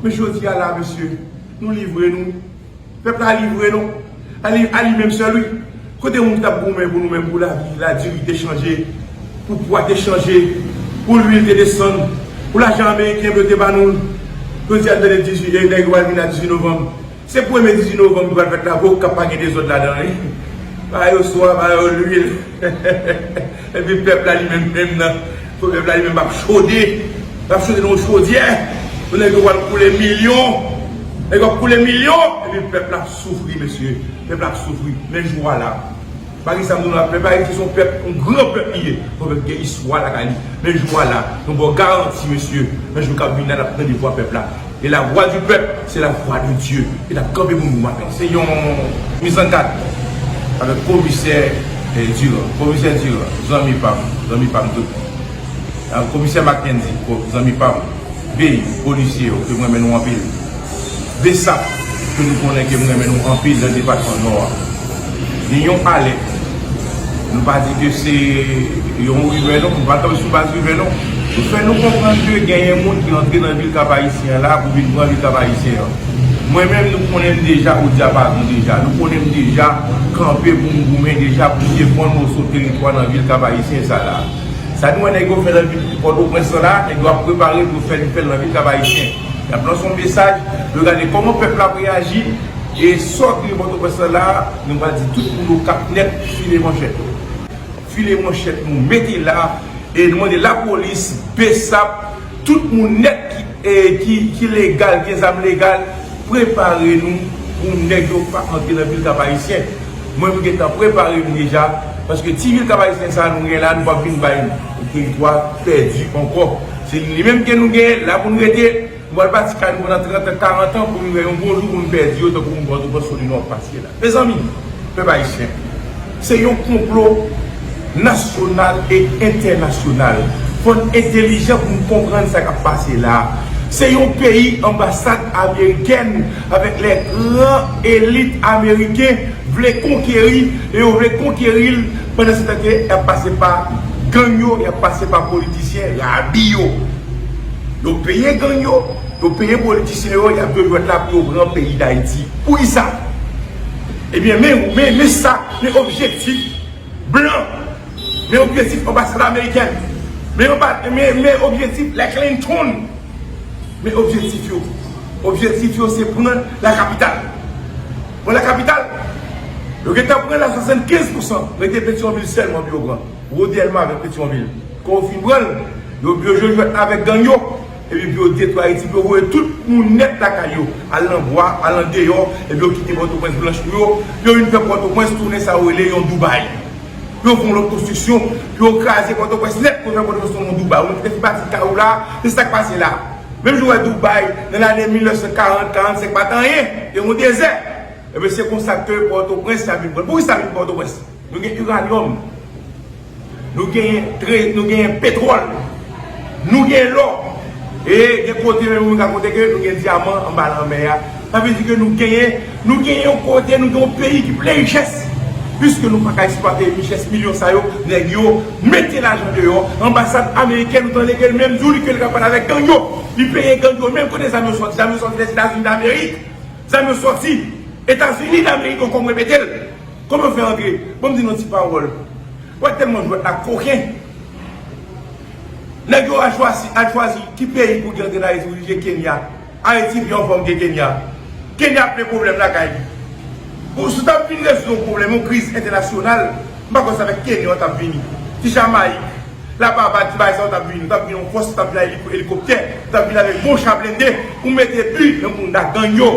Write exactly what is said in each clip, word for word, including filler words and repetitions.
Men jodi a la, mesye, nou livre nou. Pèp la livre nou. A li, a li menm sèl, wi. Kote moun ki t ap goumen pou nou menm, pou lavi, ladirite chanje, pou pwa te chanje, pou lwil te desann, pou lajan ameriken yo te ba nou l. Jodi a, nou tande dizuit, e nèg yo al vin a dizuit novanm. Se premye dizuit novanm ki pral fèt la, pou k ap pa gen dezòd ladan, wi. Ba yo swa, ba yo lwil. Epi pèp la li menm, menm nan, pèp la li menm ap chode, ap chode nan yon chodyè. Pou nèg yo pral koule milyon, nèg yo ap koule milyon, epi pèp la ap soufri, mesye. Pèp la ap soufri. Men jou a la. Pa gen sa m di nou la, pèp Ayiti se yon pèp, yon gran pèp li ye. Yon pèp gen istwa lakay li. Men jou a la, nou ba w garanti, mesye, nan jou k ap vini la, n ap tande vwa pèp la. Et la voix du peuple, c'est la voix de Dieu. E n ap kanpe pou nou maten. Se yon mizangad avèk komisè, eh, Durand. Komisè Durand, zanmi pa m, zanmi pa m tout. Ah, komisè Mackendy, ko-, zanmi pa m. Bey, polisye yo, ke m renmen nou anpil. Besap, ke nou konnen ke m renmen nou anpil nan depatman Nò a. Gen yon alèt. Nou pa di ke se yon rimè non, nou pa kanpe sou baz rimè non. Nou fè nou konprann ke genyen moun ki rantre nan vil Kap Ayisyen an la pou vin pran vil Kap Ayisyen an. Mwen menm, nou konnen m deja o dyapazon deja. Nou konnen m deja kanpe pou m goumen deja pou m defann moso teritwa nan vil Kap Ayisyen sa la. Sa nou wè nèg yo fè nan vil Pòtoprens lan la, nèg yo ap prepare pou fè, fè l nan vil Kap Ayisyen. Y ap lanse yon mesaj, yo gade kòman pèp la ap reyaji, e sòti Pòtoprens lan la, nou pral di tout moun Okap nèt, file manchèt yo. File manchèt nou, mete la, e nou mande lapolis, besap, tout moun nèt ki, e, ki, ki legal, gen zam legal, prepare nou pou nèg yo pa antre nan vil Kap Ayisyen. Mwen, m gentan prepare m deja, paske ti vil Kap Ayisyen sa a nou gen la, nou p ap vin bay teritwa pèdi ankò. Se li menm ke nou genyen la pou n rete. Nou pral pati kay nou pandan trant an, karant an pou nou wè yon bon jou pou nou pèdi yo, tankou moun Pòtoprens sou li nou ap pase la. Mezanmi, pèp ayisyen, se yon konplo nasyonal e entènasyonal. Fò n entèlijan pou n konprann sa k ap pase la. Se yon peyi anbasad amerikèn avèk lè gran elit ameriken vle konkeri, e yo vle konkeri l pandan se tan ke y ap pase pa gang yo, y ap pase pa politisyen rabi yo. Yo peye gang yo, yo peye politisyen yo, y ap jwe jwèt la pou yo pran peyi Dayiti. Poukisa? Ebyen, men, men, men sa, men objektif blan, men objektif anbasad amerikèn, men anba-, men, men objektif lè Clinton, men objektif yo. Objektif yo se pran lakapital. Pran lakapital, yo gentan pran la swasannkenz pousan, rete Petyonvil sèlman pou yo pran. Wodèlma avèk Petyonvil. Kan yo fin pran l, yo, yo jwe jwèt la avèk gang yo. Epi pou yo detwi Ayiti, pou yo voye tout moun nèt lakay yo. Al nan bwa, al andeyò, epi yo kite Pòtoprens blanch pou yo. Yo vin fè Pòtoprens tounen sa yo rele yon Dubai. Yo fè yon lòt konstriksyon, pou yo kraze Pòtoprens nèt, pou yo fè Pòtoprens tounen yon Dubai. Ou te fin bati kay ou la, se sa k pase la. Menm jan w wè Dubai, nan lane mil nèf san karant, karannsenk pa t anyen, te yon dezè. Ebyen, se konsa ke Pòtoprens sa vin pran. Poukisa vin Pòtoprens? Nou gen iranyòm. Nou genyen tre-, nou genyen petwòl. Nou genyen lò. E gen kote menm, nou ka konte ke nou gen dyaman anba lanmè a. Sa vle di ke nou genyen, nou genyen yon kote, nou gen yon peyi ki plen richès. Piske nou pa ka eksplwate richès milyon sa yo, nèg yo mete lajan deyò. Anbasad amerikèn, nou tande ke l menm di w li ke l ka pale avèk gang yo. Li peye gang yo. Menm kote zam yo sòti? Zam yo sòti Lèzetazini Damerik. Zam yo sòti Etazini Damerik ankò, m repete l. Kòman yo fè antre? Ban m di nou yon ti pawòl. Ou wè tèlman jwèt la koken. Nèg yo al chwazi, al chwazi ki peyi pou ki antre nan Ayiti, pou dirije Kenya. Ayiti pi anfòm ke Kenya. Kenya ap plen pwoblèm lakay li. Bon, si w t ap vin rezoud yon pwoblèm, yon kriz entènasyonal, m pa kwè se avèk Kenya w t ap vini. Ti Jamayik, la Barbad, ti bagay sa yo t ap vini. Yo t ap vini yon fòs, yo t ap vini ak elikoptè, yo t ap vini avèk bon cha blende pou mete bi nan bounda gang yo.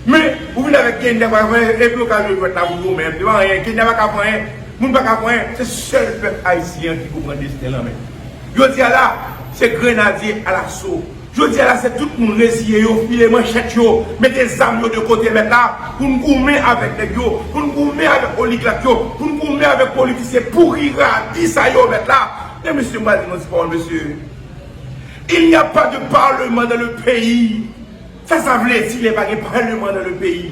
Men, ou vin avèk Kenya, pa vre, epi yo ka jwe jwèt la pou yo menm. Se pa anyen, Kenya pa ka fè anyen, moun pa ka fè anyen. Se sèl pèp ayisyen an ki pou pran desten l an men. Jodi a la, se grenadye alaso. Jodi a la, se tout moun reziye yo, file manchèt yo, mete zam yo de kote mèt la, pou n goumen avèk nèg yo, pou n goumen avèk oligak yo, pou n goumen avèk politisyen pouri rabi sa yo mèt la. Men mesye, m pral di nou ti pawòl, mesye. Il n'y a pas de parlement dans le pays. Sa sa vle di lè pa gen paleman nan le peyi?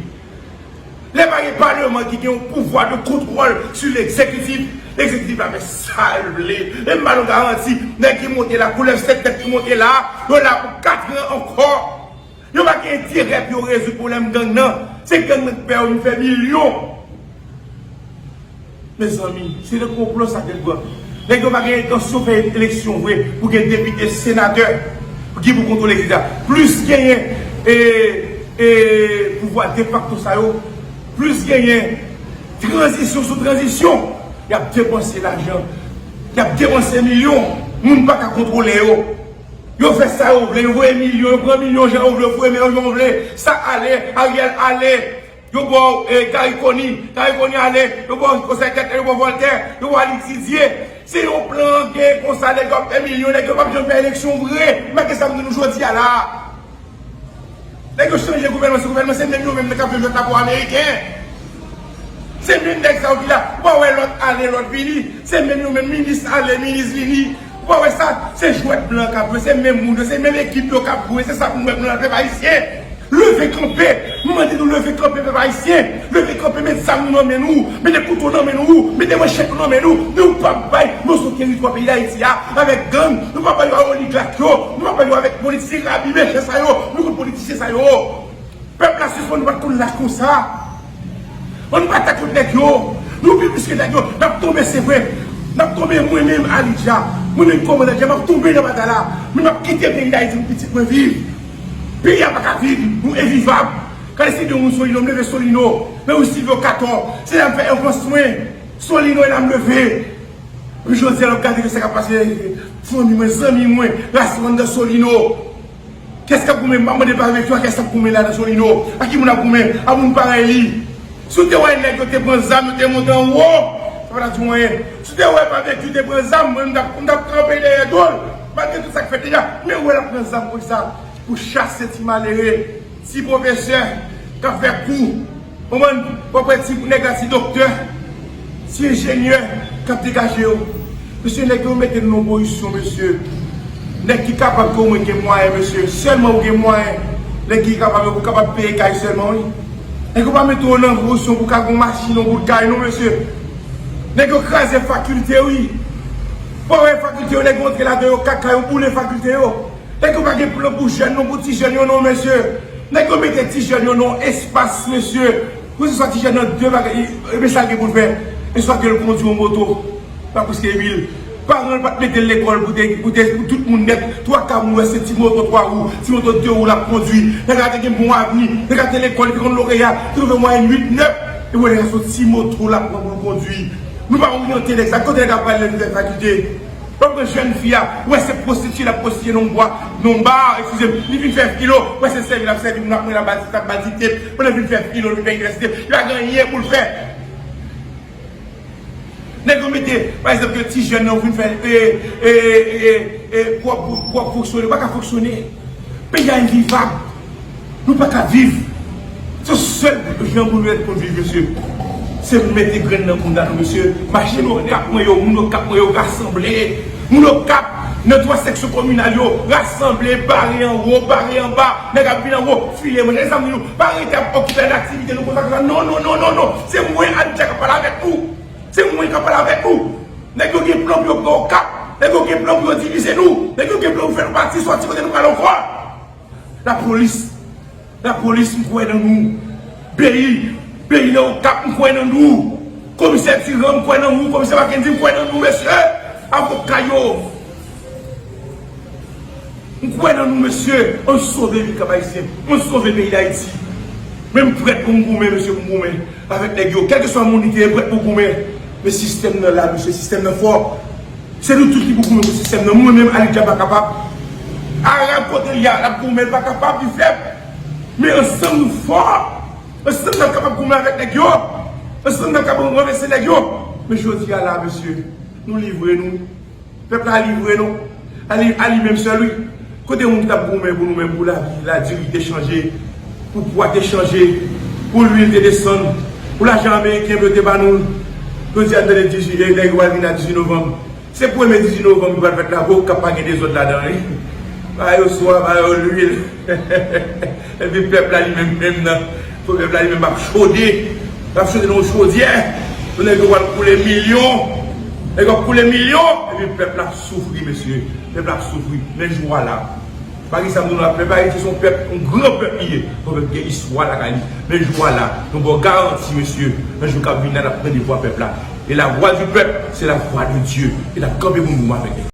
Lè pa gen paleman ki gen yon pouvwa de kontwòl sou legzekitif, legzekitif la fè sa l vle. E m ba nou garanti, nèg ki monte la, koulèv sèt tèt ki monte la, yo la pou kat an ankò. Yo Enterè pou yo rezoud pwoblèm gang nan. Se gang nan ki fè yo vin fè milyon. Mezanmi, se nan konplo sa ke l pran. Nèg yo pa gen entansyon fè eleksyon vre pou gen depite, senatè ki pou kontwole Leta. Plis genyen e, e, pouvwa defakto sa yo, plis genyen tranzisyon sou tranzisyon. Y ap depanse lajan, y ap depanse milyon, moun pa ka kontwole yo. Yo fè sa yo vle, yo voye milyon, yo pran milyon jan yo vle, yo foure men yo jan yo vle. Sa ale, Ariel ale. Yo ba w, eh, Garry Conille, Garry Conille ale, yo ba w Joseph Kèt, yo ba w Voltaire, yo ba w Alix Didier. Se yon plan gen konsa, nèg yo ap fè milyon, nèg yo p ap janm fè eleksyon vre. Malgre sa m di nou jodi a la. Nèg yo chanje gouvènman, se gouvènman, se menm yo menm k ap jwe jwèt la pou ameriken. Se menm nèg sa yo ki la, ou pa wè lòt ale, lòt vini. Se menm yo menm, minis ale, minis vini. Ou pa wè sa, se jwèt blan k ap jwe, se menm moun yo, se menm ekip yo k ap jwe, se sa pou nou wè pou nou nan pèp ayisyen. Leve kanpe, m mande nou leve kanpe pèp ayisyen, leve kanpe, met zam nou nan men nou, mete kouto nan men nou, mete manchèt nou nan men nou, nou p ap bay moso teritwa peyi Dayiti a avèk gang, nou p ap bay yo a oligak yo, nou p ap bay yo avèk politisyen rabi mechan sa yo, nou kont politisyen sa yo. Pèp la sispann bat kò l lach konsa. Ann pa atak kont nèg yo. Nou pi plis ke nèg yo. N ap tonbe, se vre. N ap tonbe, mwen menm, Alidja. Mwen menm, kòmandan Dja, m ap tonbe nan batay la. Men m ap kite peyi Dayiti pou pitit mwen viv. Peyi a pa ka viv. Nou envivab. Gade si de moun Solino, m leve Solino. Men ou Silvyo Kato. Se la m fè avans mwen. Solino e la m leve. Epi jodi a, n ap gade ke sa k ap pase. Fanmi mwen, zanmi mwen, rasanm nan Solino. Kiyès k ap goumen? M pa mande pa vekyo a, kiyès k ap goumen la nan Solino? A ki moun ap goumen? A moun parèy li. Si w te wè nèg yo te pran zam, yo te monte anwo, sa pa t ap di w anyen. Si w te wè pa vekyo te pran zam, mwen, m t ap, m t ap kanpe dèyè do l. Malgre tout sa k fèt deja, men wè l ap pran zam konsa pou chase ti malere, ti pwofesè k ap fè kou. Konprann? W ap wè ti nèg la, ti doktè, ti enjenyè k ap degaje yo. Mesye, nèg yo mete n nan yon pozisyon, mesye. Nèg ki kapab ke w mwen gen mwayen, mesye. Sèlman ou gen mwayen. Nèg ki kapab yo pou kapab peye kay sèlman, wi. Nèg yo pa mete w nan pozisyon pou w ka gen yon machin, yon bout kay, non, mesye. Nèg yo kraze fakilte, wi. Ou pa wè fakilte yo, nèg yo antre ladan yo, kaka yo boule fakilte yo. Nèg yo pa gen plan pou jèn non, pou ti jèn yo non, mesye. Nèg yo mete ti jèn yo nan espas, mesye. Pou se swa ti jèn nan de bagay, e, e, men sa l gen pou l fè. E swa ke l kondui yon moto, pa plis ke mil. Paran l pa t mete l lekòl pou te, pou te, pou tout moun nèt. Twa ka moun wè se ti moto twa wou, ti moto de wou l ap kondui. Nèg la te gen bon avni, nèg la te lekòl, li te konn loreya, li te konn fè mwayèn uit, nèf. E wè nèg la se yon ti moto l ap pran pou l kondui. Nou pa oryante nèg sa. Kote nèg la pral lè li fè fakilte? Lè w pran jèn fi a, ou wè se pwostitiye l ap pwostitiye nan yon bwa, nan yon ba, eskize m, li vin fè filo, ou wè se sèvi l ap sèvi moun ap mwen la ba l ti tap, ba l ti tep, pandan l vin fè filo, l vin fè inivèsite, li pa gen anyen pou l fè. Nèg yo mete, pa egzanp, ke ti jèn nan vin fè, e, e, e, e, e, pou w ap, pou w ap fonksyone, ou pa ka fonksyone. Peyi a envivab. Nou pa ka viv. Se sèl jan pou nou ret pou n viv, mesye. Se mete grenn nan bounda nou, mesye. Mache nan Okap mwen yo, moun Okap mwen yo rasanble. Moun Okap, nan twa seksyon kominal yo, rasanble, bare anwo, bare anba. Nèg ap vin anwo, file manje. Sa m di nou, pa rete ap okipe ak aktivite nou konsa, konsa. Non, non, non, non, non. Se mwen, Alidja, k ap pale avèk nou. Se mwen k ap pale avèk nou. Nèg yo gen plan pou yo pran Okap. Nèg yo gen plan pou yo divize nou. Nèg yo gen plan pou fè nou pati, sòti kote nou pral ankò. Lapolis, lapolis, m kwè nan nou. Beyi, Beyi nan Okap, m kwè nan nou. Komisè Tiran, m kwè nan ou. Komisè Mackendy, m kwè nan nou, mesye. Avoka yo. M kwè nan nou, mesye. Ann sove vil Kap Ayisyen. Ann sove peyi Dayiti. Men m prèt pou m goumen, mesye, pou m goumen avèk nèg yo. Kèlkeswa moun li te ye, m prèt pou goumen. Men sistèm nan la, mesye, sistèm nan fò. Se nou tout ki pou goumen pou sistèm nan. Mwen menm, Alidja pa kapab. Arab kote li a, l ap goumen, l pa kapab, li fèb. Men ansanm nou fò. Ansanm n ap kapab goumen avèk nèg yo. Ansanm n ap kapab ranvèse nèg yo. Men jodi a la, mesye, nou livre nou. Pèp la livre nou. A li, a li menm sèl, wi. Kote moun ki t ap goumen pou nou menm, pou lavi, ladirite chanje, pou pwa te chanje, pou lwil te desann, pou lajan ameriken pou yo te ba nou? Jodi a, n tande dizuit, nèg yo pral vin a dizuit novanm. Se premye dizuit novanm ki pral fèt la, pou Okap pa gen dezòd ladan, wi. Ba yo swa, ba yo lwil. Epi pèp la li menm, menm nan. Pèp la li menm ap chode. L ap chode nan yon chodyè. Nèg yo pral koule milyon. Nèg yo ap koule milyon. Epi pèp la ap soufri, mesye. Pèp la ap soufri. Men jou a la. Pa gen sa m di nou la, pèp Ayiti se yon pèp, yon gran pèp li ye. Yon pèp gen istwa lakay li. Men jou a la, nou ba w garanti, mesye, nan jou k ap vini la, n ap tande vwa pèp la. E la voix du peuple, se la voix de Dieu. E n ap kanpe pou nou avèk li.